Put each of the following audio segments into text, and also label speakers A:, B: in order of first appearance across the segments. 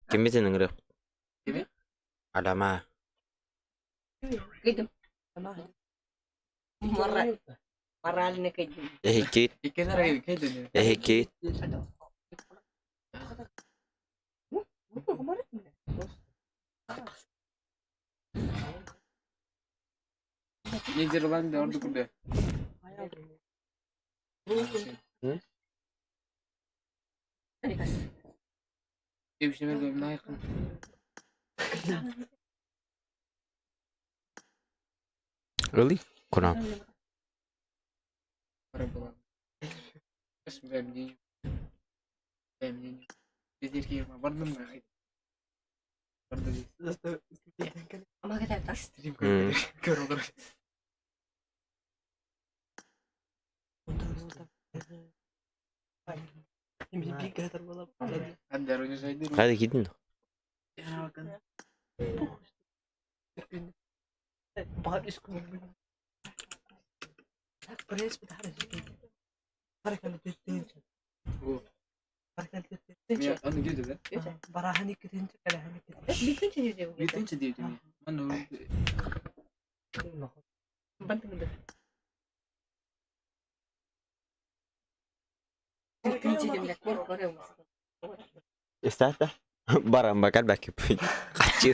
A: Киммитин ыҥырыах?
B: Кими?
A: Адама.
C: Кыйдым. Морально кыйдым.
A: Эһиккит,
B: Иккиэн эрэ кэйдини.
A: эһиккит.
B: Нидерланды ордук курдук.
A: Really? Куна. Mm. Hadi gidin. Истата? Баран бакар бакып. Качы.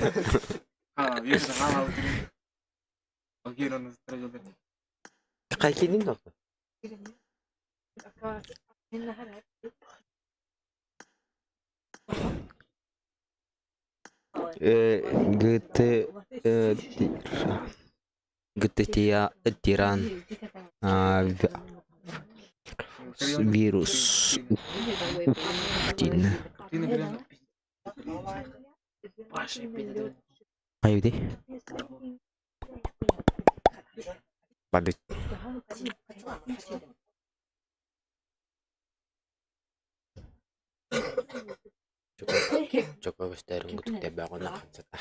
A: Кайкидин доктор. ГТ ГТТА Тиран вирус Тин. Хайди. Бадыт. Чокогостарын гутуктебеҕуна хансата.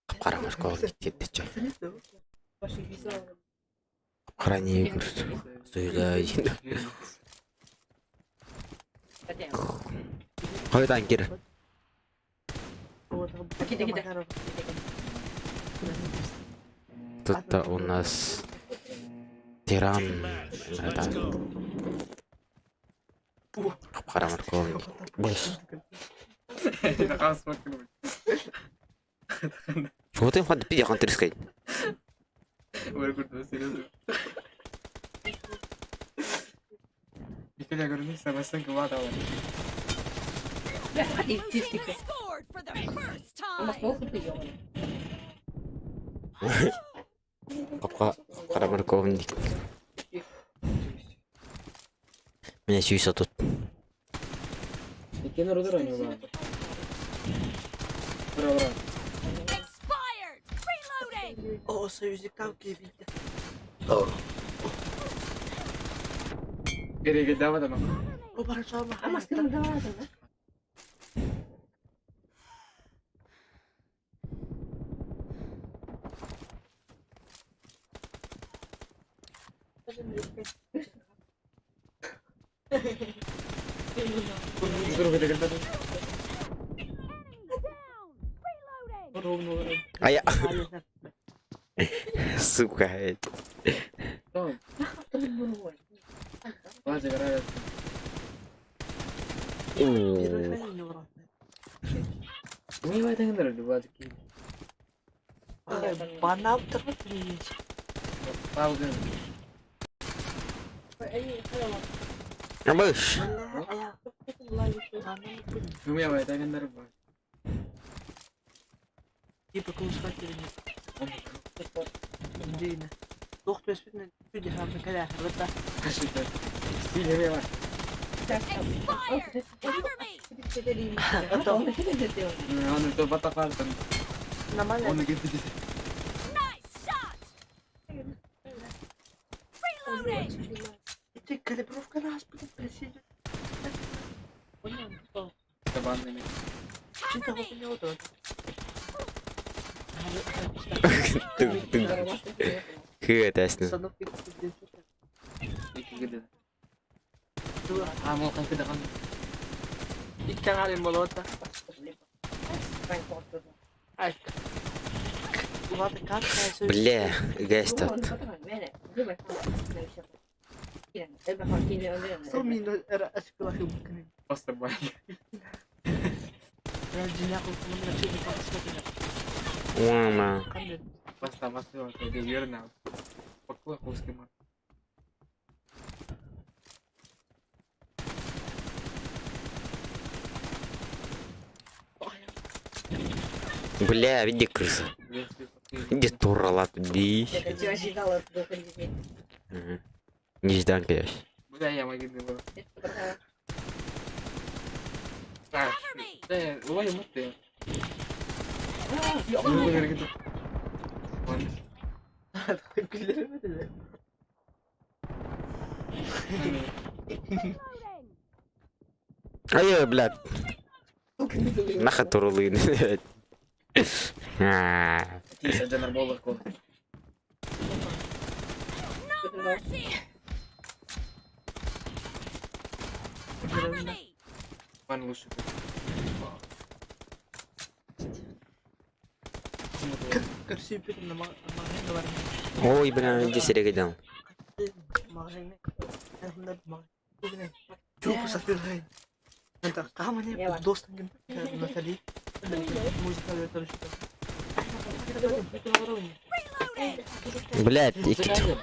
A: Хапхарамаш коогитситтиччэ. Храни Хойутаан кир. Тут у нас тиран это хапхара морковник. Вот им хватит пиздец, он трескает.
D: Scored for the first time.
A: Хапхара морковник. Меня сүйсө тут.
D: Expired. Reloading.
E: О, союзникам киирбитэ.
D: Down. Reloading.
A: А я... Сука. Амыш.
D: Expired. Cover me. Nice shot. Reloading. Cover me.
A: Хыэтесни. Бля, гасть тут. Уама. Бля, види крыса. Иди турала ди. Неждан, конечно.
B: Бля, я могу было.
D: Cover me!
A: Ай, блядь. Нахуй турулы, блядь. А.
D: No mercy! Cover me!
A: Ой, бля, иди серега дал.
D: Reloading!
A: Блядь, икит.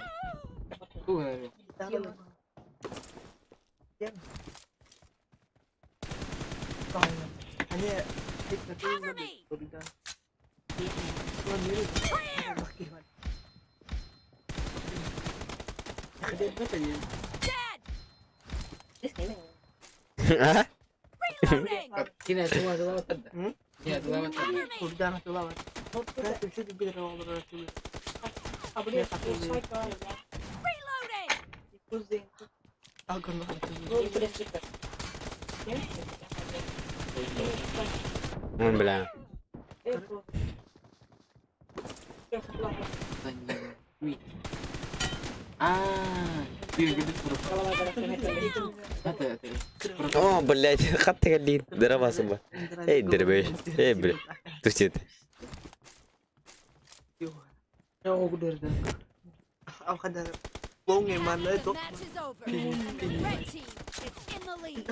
D: Cover me! Clear! Dead!
A: А?
D: Reloading! Cover me! Reloading!
A: Ой, бля. О, блядь, хатты галин. Здорово, суба. Эй, дербеш. Эй, бля. Тусит.
D: The match is over, and the red team is in the lead.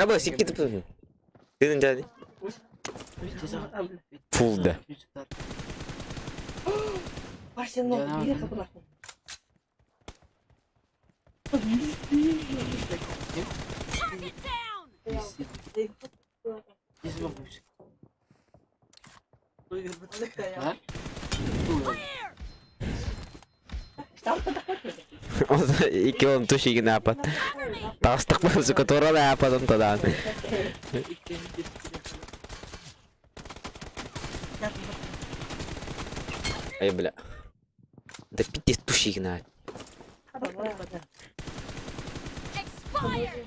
A: Аба, сикит. Ты не Фул, да.
D: Target down! Clear!
A: Ики он тушигин апат.
D: Cover me!
A: Тастық сука, туралы апат онтадан. Ай, бля. Да пиздец тушигин а.
D: Expired!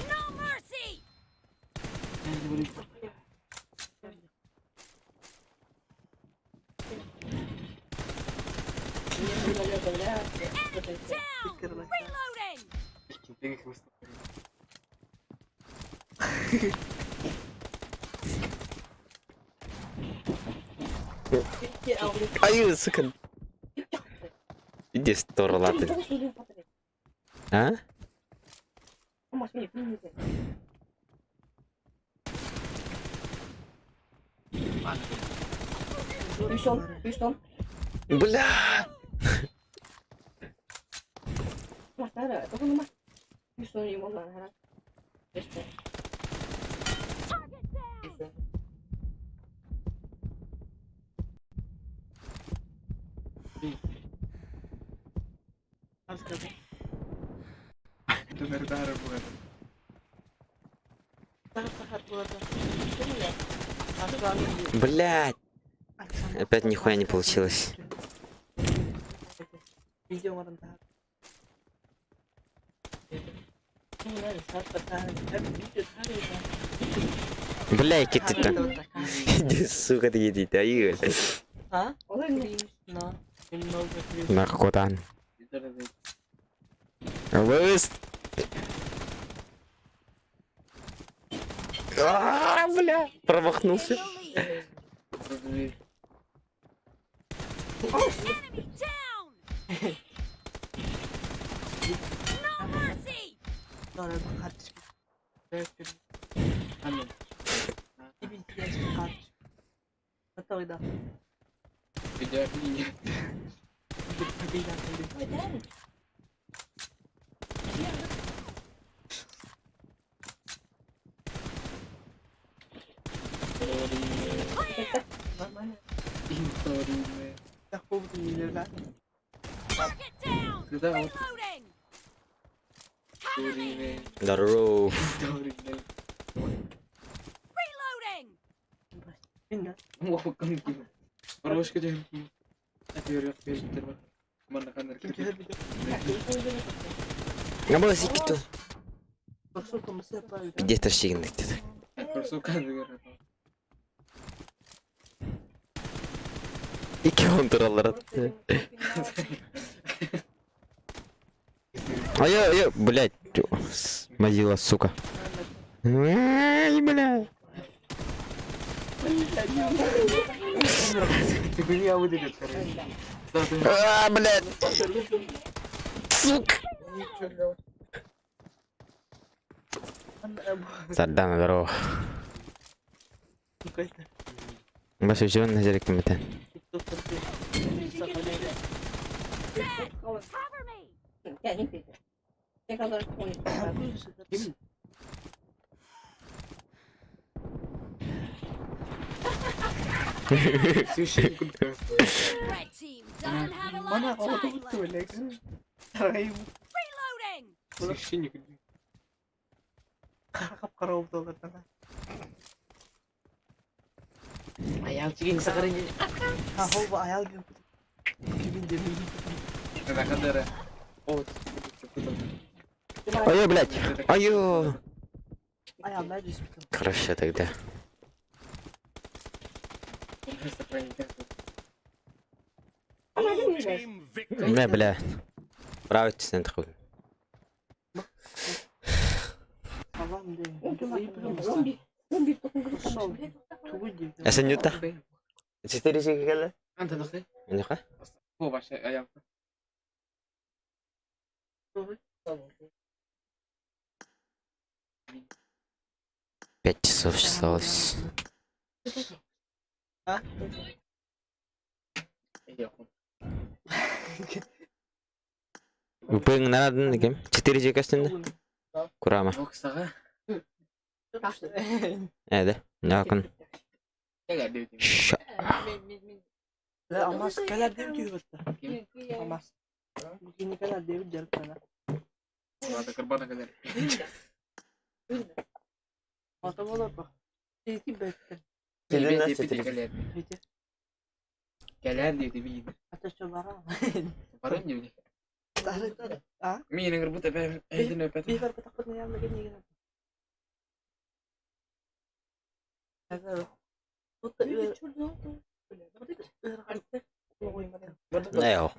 D: No mercy! Enemy down! Reloading!
A: Ай, сука. Иди туралаты. А? Бля!
D: Target down!
A: Блядь! Опять нихуя не получилось. Бля, ики ты там. Иди Сука ты едите, ай.
E: А? На. Немного
A: Наркотан. Выс. А, бля, промахнулся.
D: In the lead. Enemy down. No mercy. Clear. Target down. Reloading. Cover me.
A: Здорово.
D: Reloading.
A: Набыл сиккиту. Пиздец тащигин где-то. Икки контроллар. А я, я, блядь, мазила, сука. Ай, бля. А, блядь. Сука. Сардана, здорово. Бас үчүгэн нэжэриккимитэн.
D: Dead. Cover me. Red team doesn't have a lot of time left. Reloading.
A: Ой, блядь. Ой. Хорошо тогда. Бля, бля. Браво, честно, такой. Эсенюта. Четыре чекала. Нюха? Пять часов осталось. Упын надо кем? Четыре чекастында. Курама. Эде. Якын. Ша. Нео.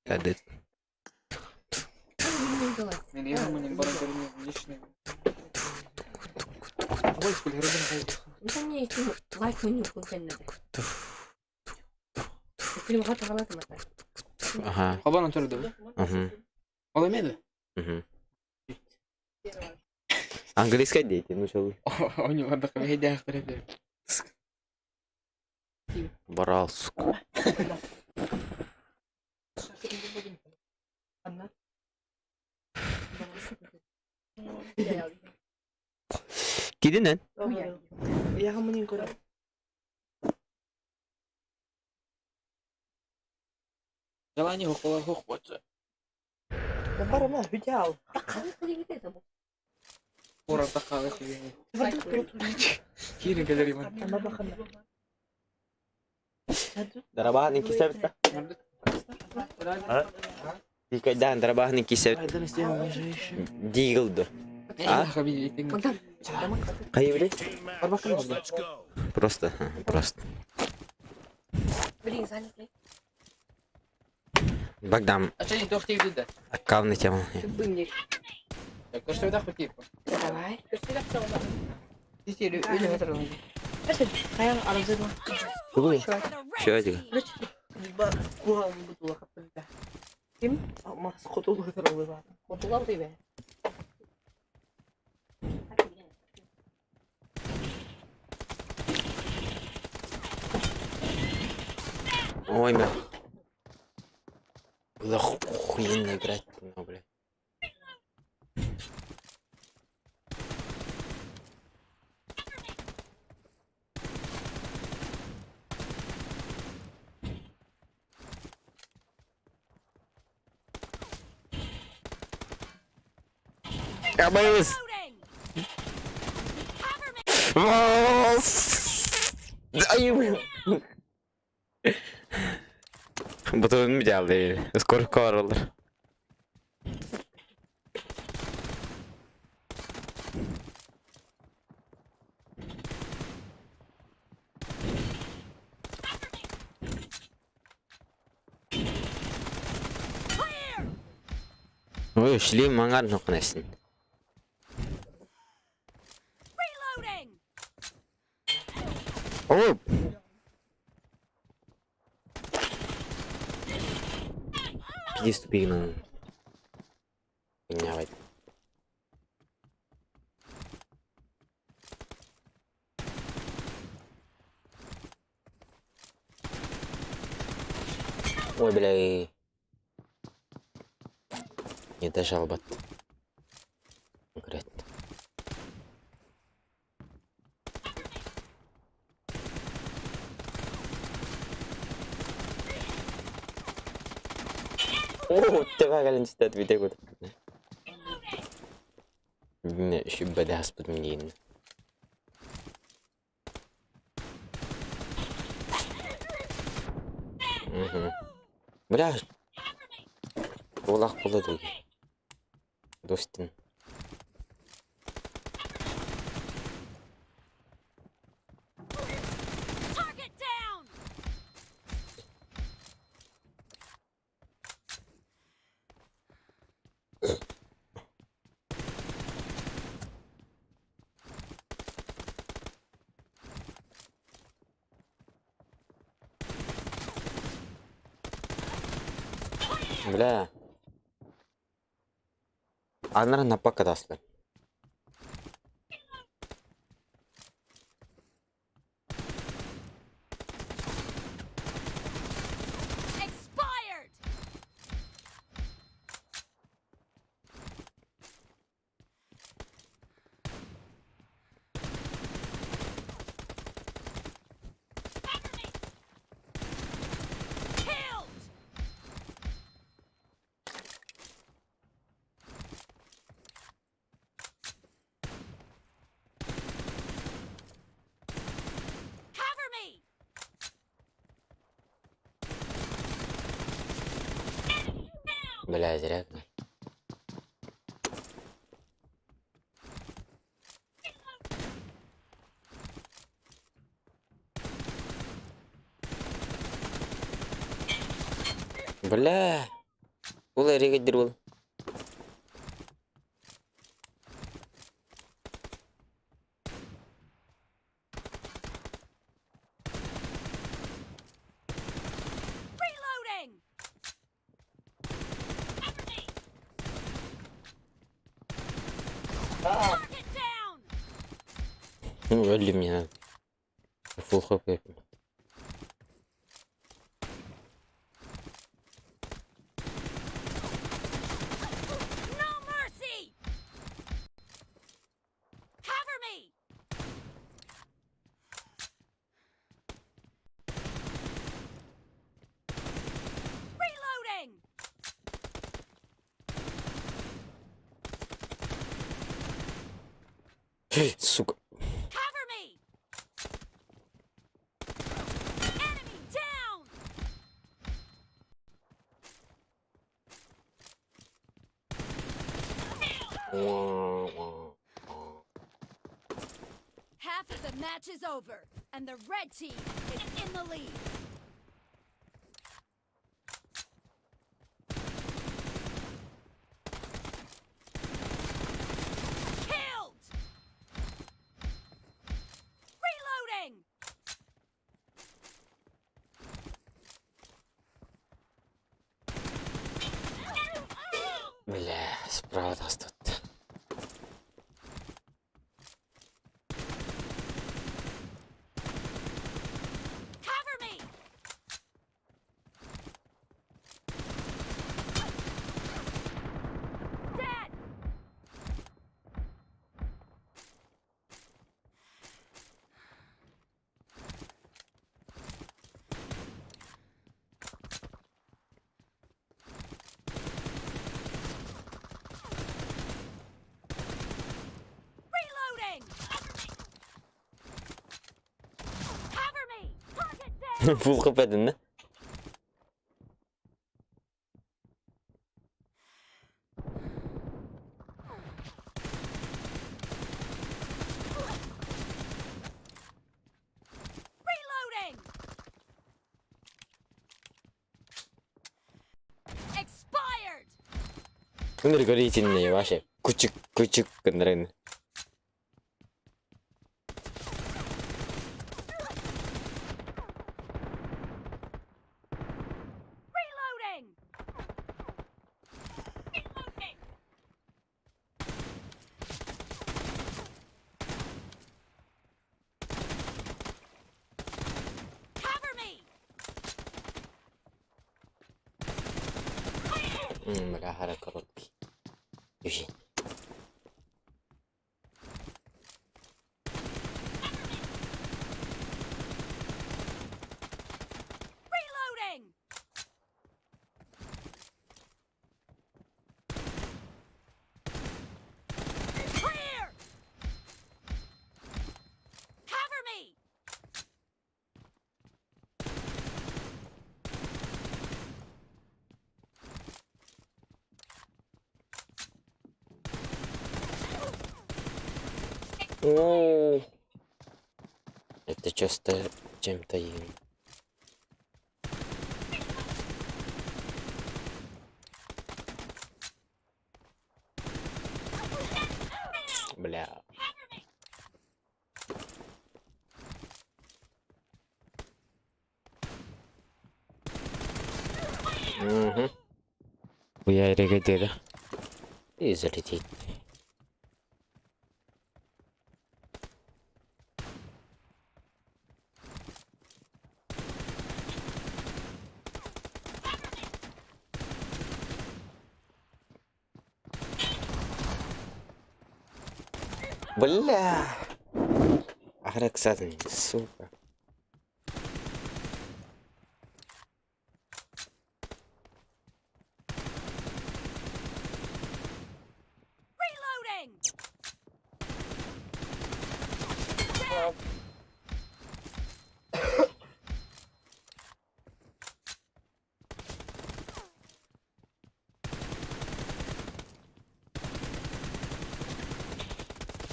A: Эде. Ага. Угу. Угу. Английская дети, ну что вы. Барал, сука. Кидинен. Дарабаан икки сәбитта. А? Никогда дарабаһын кисэбит. Дигл ду. А? Хайы били? Просто, просто.
C: Блин, занят.
A: Богдан, аккаунт тема.
C: Давай.
A: Кулуй.
D: For the red
A: Чё это?
D: team.
A: Ой, бля. Было охуенно играть, но, бля. Я боюсь.
D: Loading. Cover me.
A: Ай, бля. Бутылын geldi. Skor olur.
D: Clear.
A: Ой, шлем мангар нокнесин.
D: Reloading.
A: О! Пиздец тупигнан. Хуйня, Ой, бля. Не дожал бат. Конкретно. О, тебя галин читает видео. Не, еще бадас подменин. Угу. Бля. Олақ болады Достин.
D: Target down.
A: Бля. Анара напакадаслар.
D: Expired. Killed. Cover me.
A: Бля, зря. Бля. Ол эрегедер ол.
D: Reloading. Target down.
A: Ну, өлді меня. Фул хп.
D: No mercy. Cover me. Reloading.
A: Сука.
D: Cover me. Enemy down. Half of the match is over, and the red team is in the lead. Killed! Reloading!
A: Бля, справа нас тут.
D: Cover me! Dead! Reloading! Cover me! Target down!
A: Full кып эдин да?
D: Reloading! Expired!
A: Өнөр көрүйтинне вообще күчүк күчүк гыннарын.
D: Reloading! Reloading! Cover me!
A: Бля, хара короткий. Южи.
D: Reloading! Clear! Cover me!
A: О, Это часто чем-то им. Бля. Угу. Я регадира. И залететь. Бля. Ахраксадын, сука.
D: Reloading!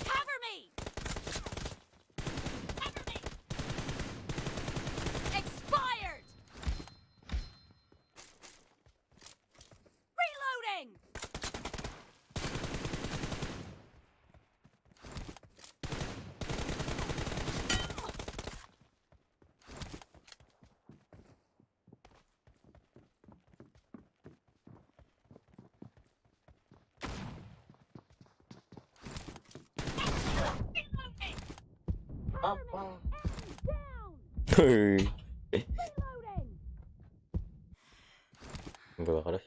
D: Cover me! Cover me! Expired! Reloading!
E: Апа.
D: Down! Reloading!
A: Было хорошо.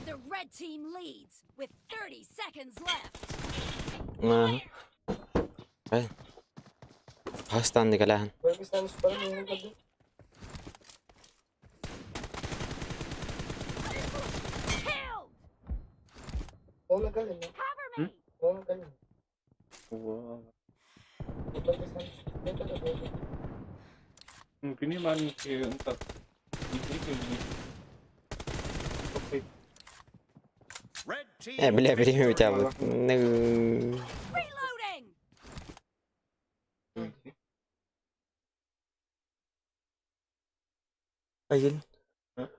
D: The red team leads with 30 seconds left.
A: Ага. Э. Хастан кэлэһэн.
E: Көрбүстэн спаран миигин көрдүм.
D: Killed!
E: Оны кэлин.
D: Cover me!
E: Оны кэлин.
B: Wow.
E: Көрбүстэн.
B: Кини мааннык ынтах.
A: Э, бля, время у тебя вот. Ну.
D: Reloading.
A: Айыл.
B: А?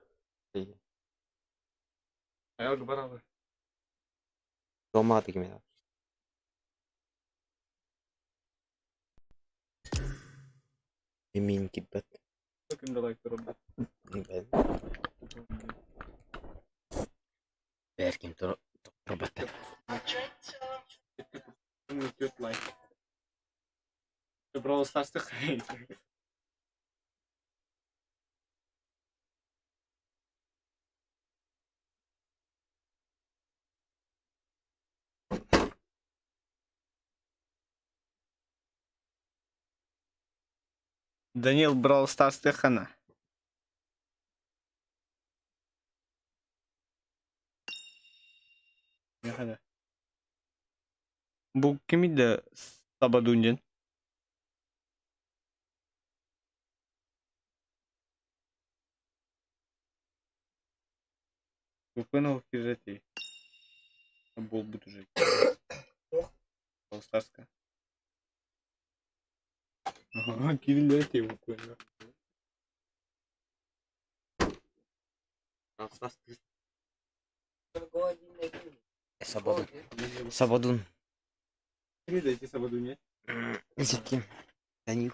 A: Айыл.
B: Аялга барабы.
A: Дома такими. Имин кипет.
B: Ким да лайк турар.
A: Берким турбат.
B: Лайк. Brawl Stars'ta Данил Brawl Stars'та хана. Хана. Бу кими да Сабадунжин? Буквенно киржати. Бол бут уже. Brawl Stars'ка. Ага, кириллете буквально.
A: Сабадун. Сабадун.
B: Кириллете Сабадуне.
A: Зиким. Данил.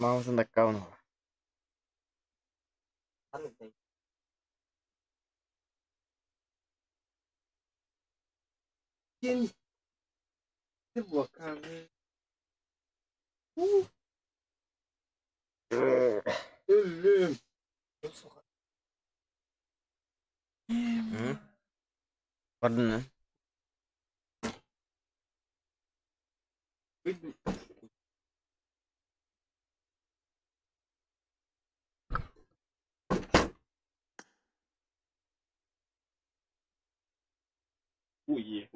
A: Маузен аккаунт.
B: Өлүм.
A: Бардын э?
B: Уе.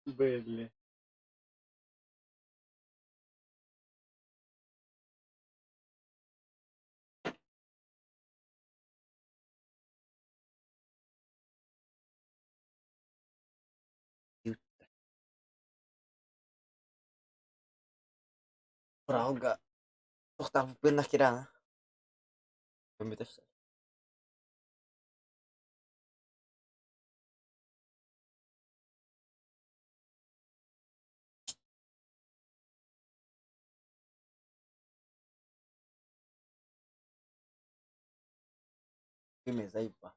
B: Бля.
A: Браалга. Тохтаабыппын кираана. Көмөтөс. Кеме заебба.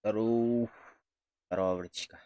A: Здорово. Здорово, братишка.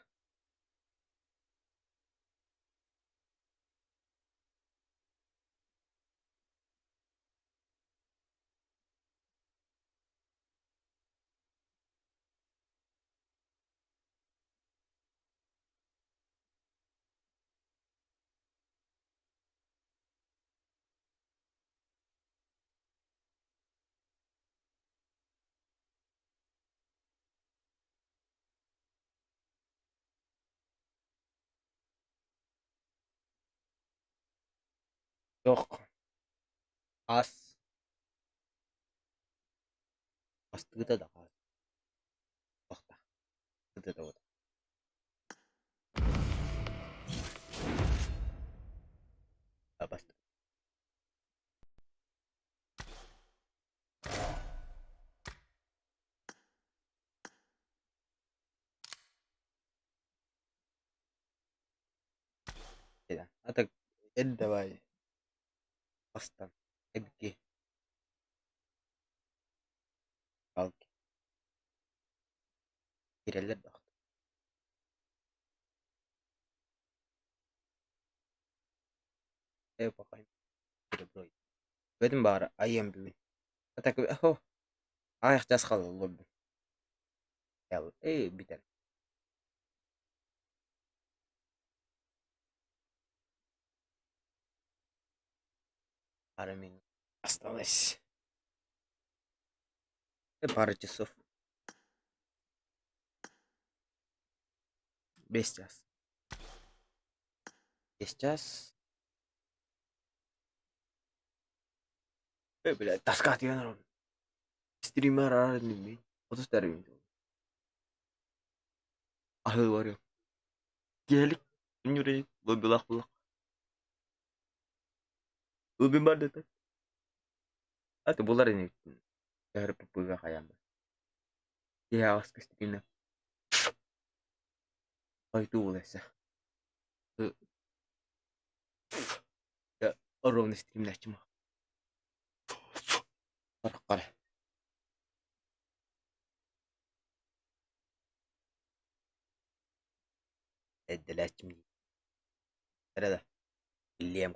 A: Суох. Ас. Астыыта да хаас. Охта. Бастык. А так давай. Бастан. Эбики. Палки. Киреллер да. Э, пока. Бөтүн баара айым бүгүн. А так о аҕыйах чаас хаалла Э бүтэр. Пара минут осталось. Пара часов. 5 час. 5 час. Э, блядь, тоска тиийэн Стример араар 30 Аһыы барыам. Киэһэлик үннүрэй лоббилаах буоллах. Лоббим бар да А булар ини РПП-га хайаан да. Киэһэ аҕыска стримнэ. Хойутуу буолуо Ровно стримнээччим. Хараххар. Эрдэлээччим дии. Эрэ да. Иллиэм.